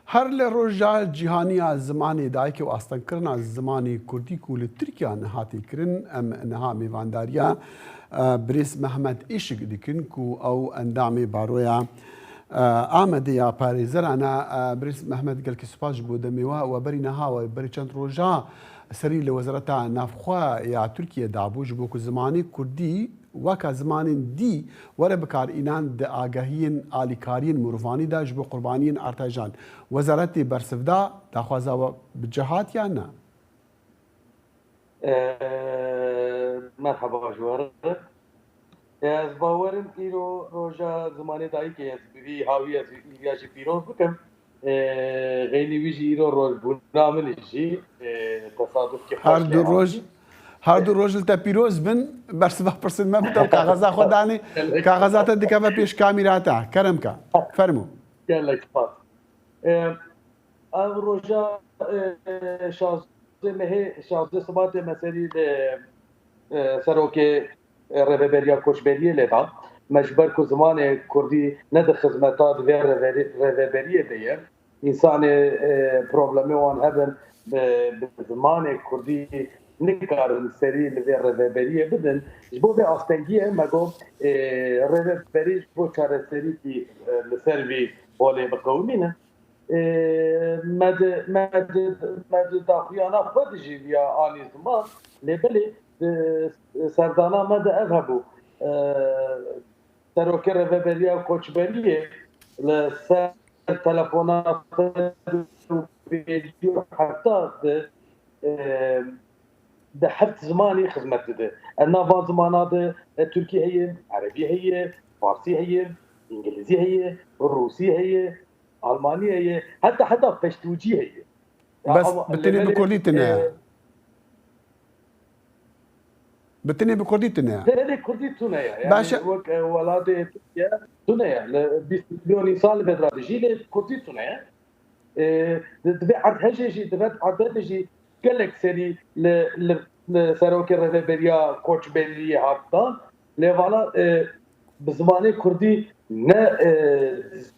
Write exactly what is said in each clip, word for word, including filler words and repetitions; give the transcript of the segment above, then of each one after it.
Her li Roja Cîhanî ya Zimanê Dayikê û astengkirina zimanê kurdî ku li Tirkiye niha tê kirin, em niha mêvandariya, e, birêz Mehmet Îşik dikin ku ew endamê Baroya, e, Amedê ya parêzeran e. E, birêz Mehmet, gelkî spas ji bo demê we. We berî niha, we berî çend roja serî li Wezareta Navxwe ya Tirkiye dabû ji bo ku zimanê kurdî weka zimanên dî were bikarînan di agahiyên alîkariyên mirovanî de ji bo qurbaniyên artajan. Wezaretê bersiv da, daxwaza we bi cih hat yan na? Eee, merheba ji we re. Ez bawerim îro roja zimanê dayikê, ez bi vî hawî ez vî ya jî pîroz bikim. Eee, xeynî wî jî îro rojbûna min jî, eee, tesadufkî xweş Her du roj, her du roj li te pîroz bin. Bersiva pirsên me bide û kaxeza xwe danê. Gelek Kaxeza te dikeve pêş kamîra te. Kerem ke. Fermo. Gelek spas. Eee, ev roja, eee, şazdeh mehê, şazdeh Sibatê me serî li, eee, serokê, eee, Rêveberiya Koçberiyê lê da. Me ji ber ku zimanê kurdî ne di xizmeta di vê rêveri-, rêveberiyê de ye, însanê, eee, problemê wan hebin, bi, bi zimanê kurdî nikarin serî li vê rêveberiyê bidin. Ji bo vê astengiyê me got, eee, rêveberî ji bo çareserîkî, eee, li ser vî holê biqewimînin. Ê, me di, me di, me di daxuyana xwe de jî viya anî ziman, lê belê di serdana me de ev hebû. Ê, serokê Rêveberiya Koçberiyê li ser telefona sed û pêncî û heft de, ê, di heft zimanî xizmet dide. Ev nav van zimana de, e, Tirkî heye, Erebî heye, Farsî heye, Îngilîzî heye, Rûsî heye, Almanî heye, heta, heta Peştûcî heye. Ya, Bes ama bi tenê bi lê, kurdî tune ye. e, Bi tenê bi kurdî tune ye. Tenê kurdî tune ye. Yani Baş e. wek, e, welatê Tirkiye tune ye. Li bîst milyon însan li vê dira dijî, lê kurdî tune ye. E, di, di vê erdhejê jî, di vê erdhejê jî gelek serî li, li, li serokê rêveberiya koçberiyê hat dan. Lê vana, e, bi zimanê kurdî ne, e,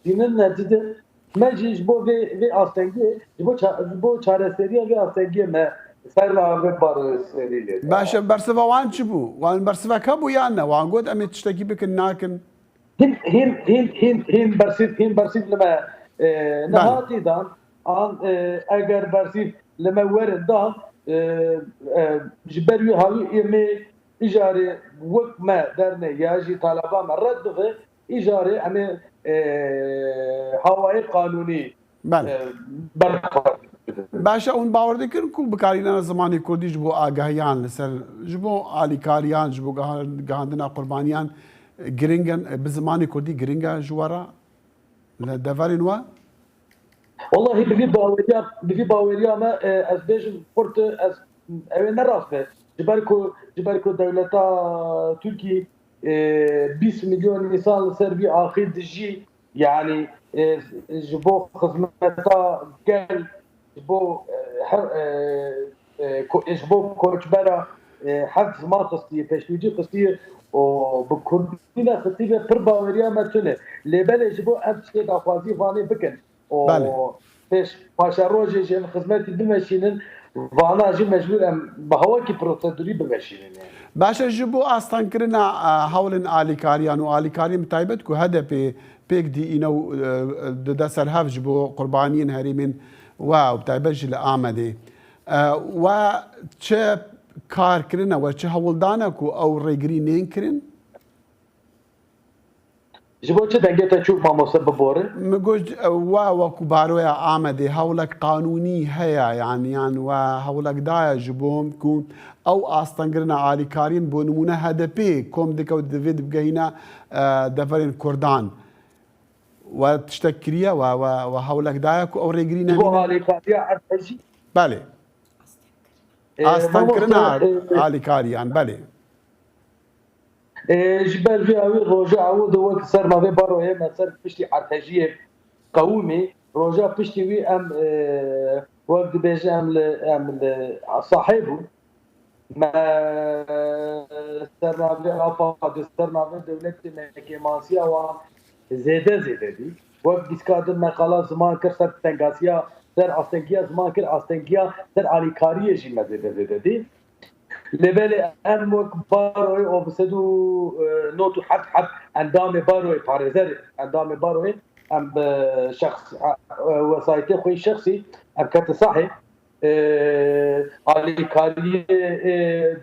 zînin ne didin. Me jî ji bo vê, vê astengiyê, ji bo ça-, ji bo çareseriya vê astengiyê me ser navê baroyê serî lê da. Baş e, bersiva wan çi bû? Wan bersiva ke bû yan ne? Wan got em ê tiştekî bikin, nakin? Hîn, hîn, hîn, hîn, hîn bersîv, hîn bersîv li me, e, Belê. nehatî dan. An, e, eger bersîv li me werin dan, e, e, ji ber wî hawî ê me îcarê wek me derne ya jî talaba me red bibe, îcarê em ê, e, hawayê qanûnî, Belê. e, berxwe bidin. Baş e, hûn bawer dikin ku bikarînana zimanê kurdî ji bo agahiyan li ser, ji bo alîkariyan, ji bo geha-, gehandina qurbaniyan giring in, bi zimanê kurdî giring e ji we re li deverên we? Wallahî bi vî baweriya, bi vî baweriya me, e, ez bêjim xurt, ez, ew ê ne rast be. Ji ber ku, ji ber ku dewleta Tirkî, e, bîst milyon însan li ser vî axî dijî, yanî, e, ji bo xizmeta gel, ji bo, e, her, e, e, ko-, e, ji bo koçbera, e, heft ziman xistiye, peştûcî xistiye û bi kurdî ne xistiye, pir baweriya me tune. Lê belê ji bo em tiştê daxwazî vanê bikin û Belê. pêş paşerojê jî em xizmetî bimeşînin, vana jî mecbûr em bi hawakî prosedurî bimeşînin yani. Baş e, ji bo astengkirina, e, hewlên alîkariyan û alîkariyên bi taybet ku H D P pêk dî îne û, e, dide ser hev ji bo qurbaniyên herêmên we û bi taybet jî li Amedê. E, we çi kar kirine, we çi hewldan e ku ew rêgirî nên kirin? Ji bo çi dengê te çû mamoste bibore? Min got, e, we wekû baroya Amedê hewlek qanûnî heye, yanî yan we hewlek daye ji bo ku ew astengirina alîkariyên bo nimûne H D P kom dike û divê dibigehîne, e, deverên Kurdan. We tiştek kiriye, we, we, we hewlek daye ku ew rêgirî Ji bo nemîne? alîkariya erdhejî? Belê. E, Astengkirina mamoste, e, alîkariyan, belê. E, ji ber vê awî roja ewil de wek ser navê baroyê me ser piştî erdhejiyê qewimî, roja piştî wî em, e, wek dibêje em li, em li sahê bûn. Me ser navê apa, di ser navê dewletê me kêmansiya wan zêde zêde dî. Wek dîska din me qala ziman kir ser tengasiya, ser astengiya ziman kir, astengiya ser alîkariyê jî me zêde zêde dî. Lê belê em wek baroyê, o bi sed û nod û heft heb endamê baroyê, parêzer endamê baroyê, em bi şexs, e, wesayîtê xwe yî şexsî em ketin sahê, e, alîkariyê, e,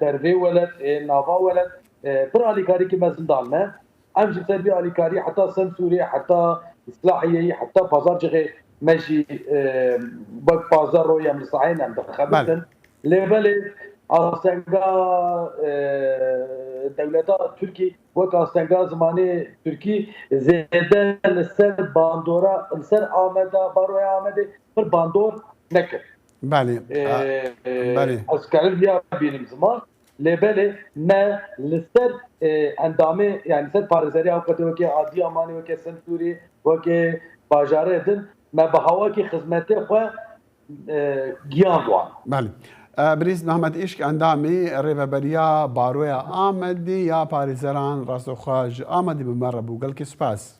dervê weled, e, nava weled, e, pir alîkarîkî mezin dan me. Em jî ser vî alîkarî heta Semsûrê, heta Silahiyeyê, heta Pazarcixê me jî, e, wek pazdeh royê em li sahê ne, em dixebitin. Lê belê astenga, e, dewleta Tirkî wek astenga zimanê Tirkî zêde li ser bandora, li ser Ameda, baroya Amedê pir bandor nekir. Belê, Ee, e, belê. Ez karim ya bînim ziman. Lê belê me li ser, e, endamê, yani ser parêzeriya weke, weke Adiyamanê, weke Semsûrê, weke bajarê din, me bi hawakî xizmetê xwe, e, giyan wan. Belê. E, Birîz Mehmet Îşk, endamî Rêveberiya Baroya Amedî ya Parêzeran, rastoxwe ji Amedî bi me re bû. Gelkî spas.